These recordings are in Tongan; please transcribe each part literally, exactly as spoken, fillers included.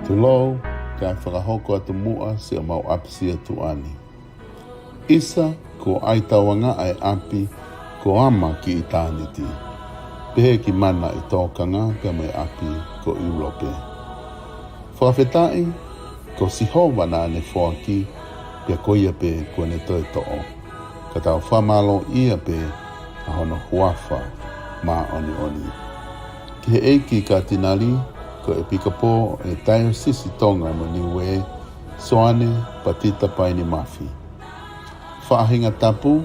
Tulou, kae fakahoko atu muʻa siʻomau ʻapisia tuʻa ni. ʻIsa, kuo ʻai tauangaʻa e ʻapi ko ʻAma ki ʻitāniti, pehē ki Mana ʻi Tōkanga pea mo e ʻapi ko ʻIulope. Fakafetaʻi, ko Sihova naʻa ne foaki, pea ko ia pē kuo ne toe toʻo. Ka tau fakamālōʻia pē ʻa hono huafa māʻoniʻoni. Ki he ʻEiki Katinali, ko e ʻEpikopō ʻo e Taiosisi Tonga mo Niuē, Soane Patita Paini Mafi. Faʻahinga tapu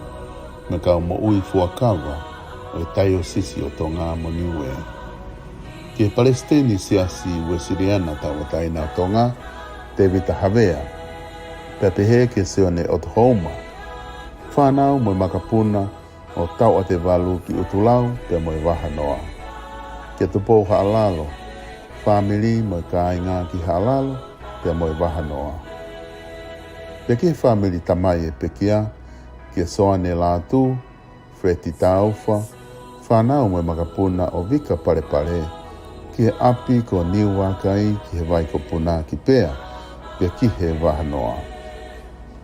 mo e kau moʻui fuakava ʻo e Taiosisi ʻo Tonga mo Niuē. Ki he Palesiteni Siasi Uēsiliana Tauʻatāina ʻo Tonga, Tēvita Havea. Pea pehē kia Sione ʻOtohouma. Fānau mo e makapuna ʻo Tauʻatevalu ki ʻUtulau pea mo e Vahanoa. Kia Tupou Haʻalalo, fāmili mo e kāinga ki Haʻalalo pea mo e Vahanoa. Pea ki he fāmili tamai ʻe pekia, kia Soane Lātū, Feleti Taufa, fānau mo e makapuna ʻo Vika Palepale, ki he ʻapi ko Niuakai ki he Vai ko Puna ki Pea, pea ki he Vahanoa.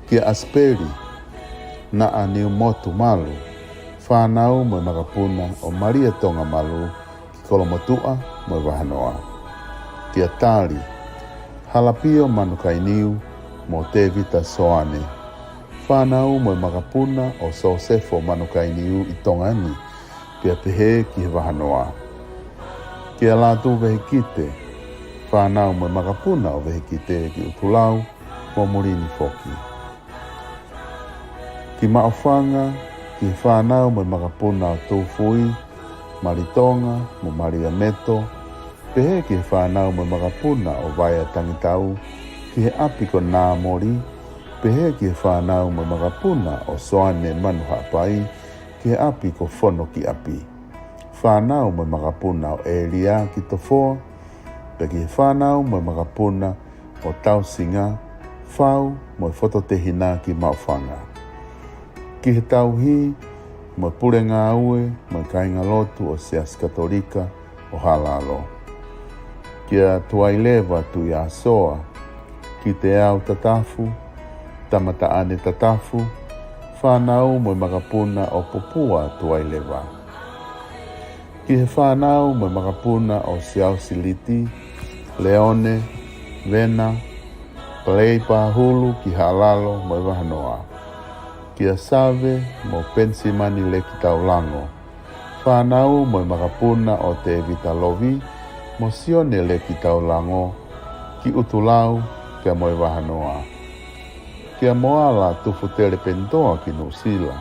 Kia ʻAsipeli Naʻa Niumotu Malu, fānau mo e makapuna ʻo Malia Tonga Malu ki Kolomotuʻa mo e Vahanoa. Kia Tali Halapio Manukainiu mo Tēvita Soane, fānau mo e makapuna ʻo Sosefo Manukainiu ʻi Tonga ni, pea pehē ki he Vahanoa. Kia Lātū Vehikite, fānau mo e makapuna ʻo Vehikite ki ʻUtulau mo muli ni foki. Ki Maʻufanga, ki he fānau mo e makapuna ʻo Tūfui, Malitonga mo Malia Meto, pehē ki he fānau mo e makapuna ʻo Vaea Tangitau ki he ʻapi ko Nāmoli, pehē ki he fānau mo e makapuna ʻo Soane Manuhaʻapai ki he ʻapi ko Fonokiʻapi. Fānau mo e makapuna ʻo ʻElia ki Tofoa, pea ki he fānau mo e makapuna ʻo Tausinga, Fau mo e Fototehina ki Maʻufanga. Ki he tauhi mo e pule ngāue mo e kāingalotu ʻo e Siasi Katolika ʻo Haʻalalo. Kia Tuaileva Tuiasoa, Kiteau Tatafu, Tamataʻane Tatafu, fānau mo e makapuna ʻo Popua Tuaileva. Ki he fānau mo e makapuna ʻo Siaosi Liti, Leone, Vena, Palei Pahulu ki Haʻalalo mo e Vahanoa. Kia Save mo Penisimani Leki Taulango, fānau mo e makapuna ʻo Tēvita Lovi mo Sione Leki Taulango ki ʻUtulau pea mo e Vahanoa. Kia Moala Tufutele Penitoa ki Nuʻusila.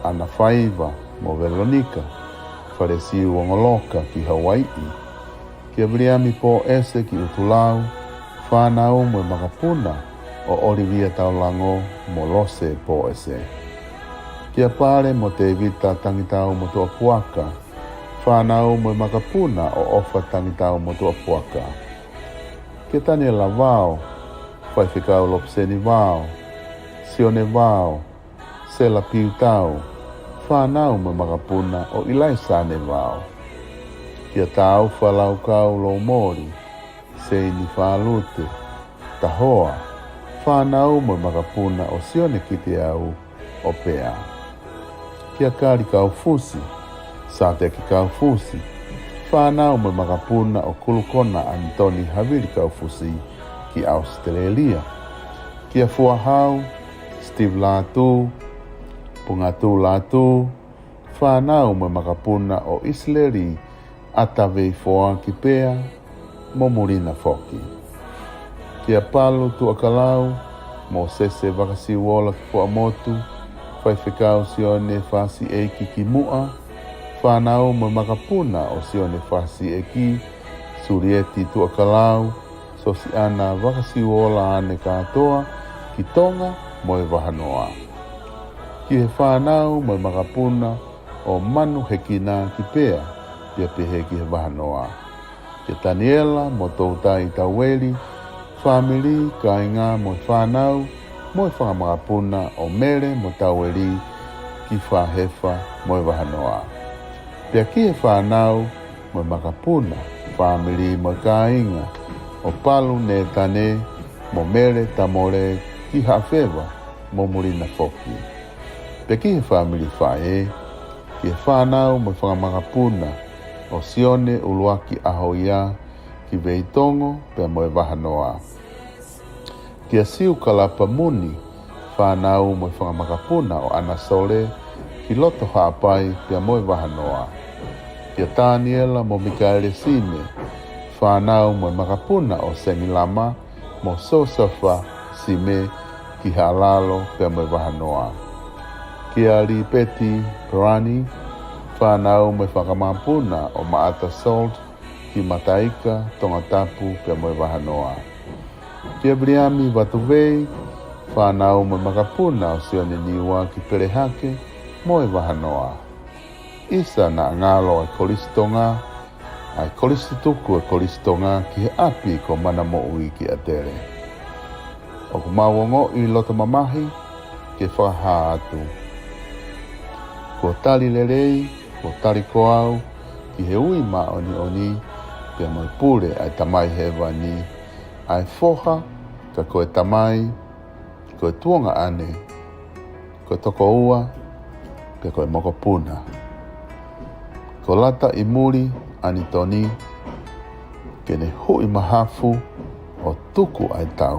ʻAna Faiva mo Velonika Falesiu Ongoloka ki Hauaiʻi. Kia Viliami Pōʻese ki ʻUtulau, fānau mo e makapuna ʻo ʻOlivia Taulango mo Lose Pōʻese. Kia Pale mo Tēvita Tangitau mo Tuʻapuaka, fānau mo e makapuna ʻo ʻOfa Tangitau mo Tuʻapuaka. Kia Taniela Vao, Faifekau Lopeseni Vao, Sione Vao, Sela Piutau, fānau mo e makapuna ʻo ʻIlaisane Vao. Kia Taufa Laukau Loumoli, Seini Falute, Tahoa, fānau mo e makapuna ʻo Sione Kiteau ʻo Pea. Kia Kali Kaufusi, Sateki Kaufusi, fānau mo e makapuna ʻo Kulukona Anitoni Havili Kaufusi ki ʻAositelēlia. Kia Fuahau, Steve Lātū, Pungatū Lātū, fānau mo e makapuna ʻo ʻIsileli ʻAtaveifoa ki Pea mo muli na foki. Kia Palu Tuʻakalau, Mōsese Vakasiuola ki Fuaʻamotu, Faifekau Sione Fasiʻeiki ki Muʻa, fānau mo e makapuna ʻo Sione Fasiʻeiki, Sulieti Tuʻakalau, Sosiana Vakasiuola ʻAne Kātoa ki Tonga mo e Vahanoa. Ki he fānau mo e makapuna ʻo Manu Hekina ki Pea, pea pehē ki he Vahanoa. Kia Taniela mo Toutai Taueli, fāmili, kāinga mo e fānau, mo e fanga makapuna ʻo Mele mo Taueli ki Fahefa mo e Vahanoa. Pea ki he fānau mo e makapuna, fāmili mo e kāinga, ʻo Palu Nētane mo Mele Tamole ki Haʻafeva mo Mulina foki. Pea ki he fāmili faʻē, ki he fānau mo e fanga makapuna ʻo Sione ʻUluaki ʻAhoia ki Veitongo pea mo e Vahanoa. Kia Siu Kalapa Muni, fānau mo e fanga makapuna ʻo ʻAna Sole ki Loto Haʻapai pea mo e Vahanoa. Kia Taniela mo Mikaele Sime, fānau mo e makapuna ʻo Sengilama mo Sosafa Sime ki Haʻalalo pea mo e Vahanoa. Kia Lipeti Perani, fānau mo e fanga makapuna ʻo Maʻata Salt ki Mataika, Tongatapu pea mo e Vahanoa. Kia Viliami Vatuvei, fānau mo e makapuna ʻo Sione Niua ki Pelehake mo e Vahanoa. ʻIsa naʻa ngalo ʻa e Kolisi Tonga, ʻa e kolisi tuku ʻa e Kolisi Tonga ki he ʻapi ko Mana Moʻui ki ʻAtele. ʻOku mau ongoʻi loto mamahi ke fakahā atu. Kuo tali lelei, kuo tali ko au ki he ui māʻoniʻoni pea mo e pule ʻa e Tamai Hēvani, ʻa e foha, ka ko e tamai, ko e tuongaʻane, ko e tokoua, pea ko e mokopuna. Ko Lata ʻi Muli ʻAnitoni, ke ne huʻi mahafu ʻo tuku ʻa e tau.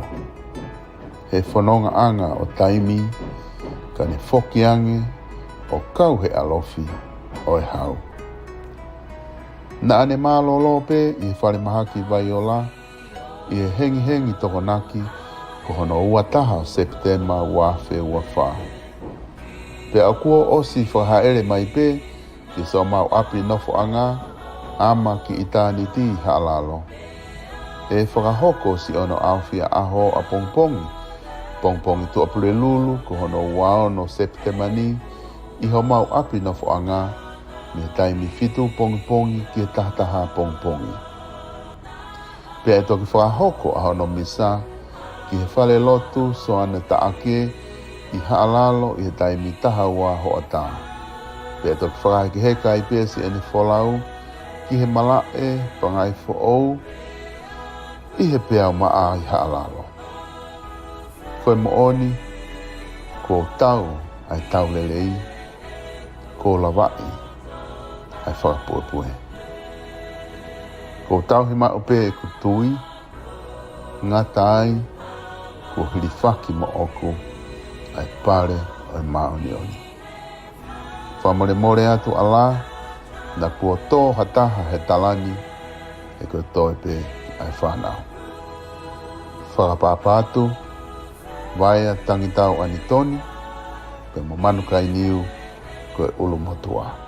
He fonongaʻanga ʻo taimi, ka ne foki ange ʻo kau he ʻalofi ʻo e hau. Naʻa ne mālōlō pē ʻi he falemahaki Vaiola, ʻi he hengihengi Tokonaki, ko hono ua taha ʻo Sepitema ua afe ua fā. Pea ʻoku ʻosi fakahāʻele mai pē ki siʻomau ʻapi nofoʻanga, ʻAma ki ʻItāniti ʻi Haʻalalo. ʻE fakahoko siʻono ʻaofia ʻaho ʻapongipongi, pongipongi Tuʻapulelulu, ko hono ua ono Sepitema ni, ʻi homau ʻapi nofoʻanga, mei he taimi fitu pongipongi ki he taha taha pongipongi. Pea ʻe toki fakahoko ʻa hono misa ki he falelotu Soane Taʻake ʻi Haʻalalo ʻi he taimi taha ua hoʻatā. Pea ʻe toki fakahekeheka ai pē siʻene folau ki he malaʻe Pangai Foʻou ʻi he peau maʻa ʻi Haʻalalo. Ko e moʻoni, kuo tau ʻa e tau lelei, kuo lavaʻi ʻa e fakapuepue. Kuo tauhi maʻu pē ʻeku tui, ngata ai, kuo hilifaki moʻoku ʻa e pale ʻo e māʻoniʻoni. Fakamolemole atu ʻAlā, naʻa kuo tō ha taha he tala ni, he ko e toe pē ʻa e fānau. Fakaʻapaʻapa atu, Vaea Tangitau ʻAnitoni, pea mo Manu Kainiu, ko e ʻulumotuʻa.